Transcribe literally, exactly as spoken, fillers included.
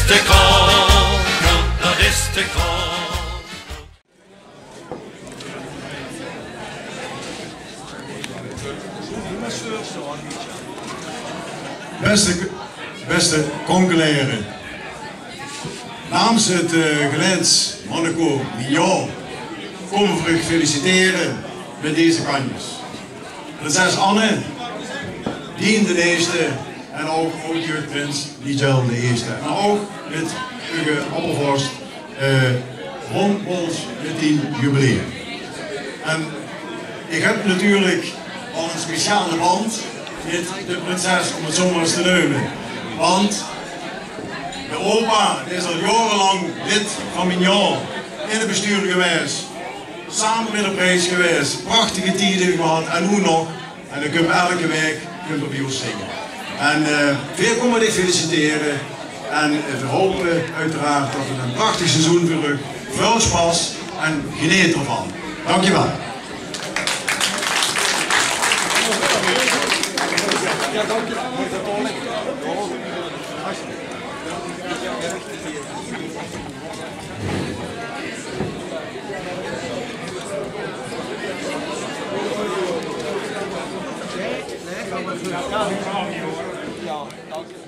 De Kroon, dat is de Kroon. Bèste, bèste Kronkelere, namens 't, eh, gelaedsmannenkoor Mignon kómme v'r uch feliciteren mèt deze kanjes. Prinses Anne, Dien d'n Ierste en ouch oud-jeugdprins Nigel d'n Ierste. En ouch mèt uche oppervorst, eh, Ron Bols mèt dien jubileum. En ich höb natuurlik al 'ne speciale band mèt de prinses, óm 't zomer ins te neume. Want de opa is al jaorelang lid van Mignon, in 't bestuur gewaes, same mèt op reis gewaes, prachtige tieje gehad en noe nog. En d'r kump eder waek kump d'r bie ós zinge. En, eh, veer kómme dich feliciteren. En, eh, veer hope oeteraard dat 't ein prachtig seizoen waert. Väöl sjpas en geneet d'rvan. Dankjewel. Ja, dank u.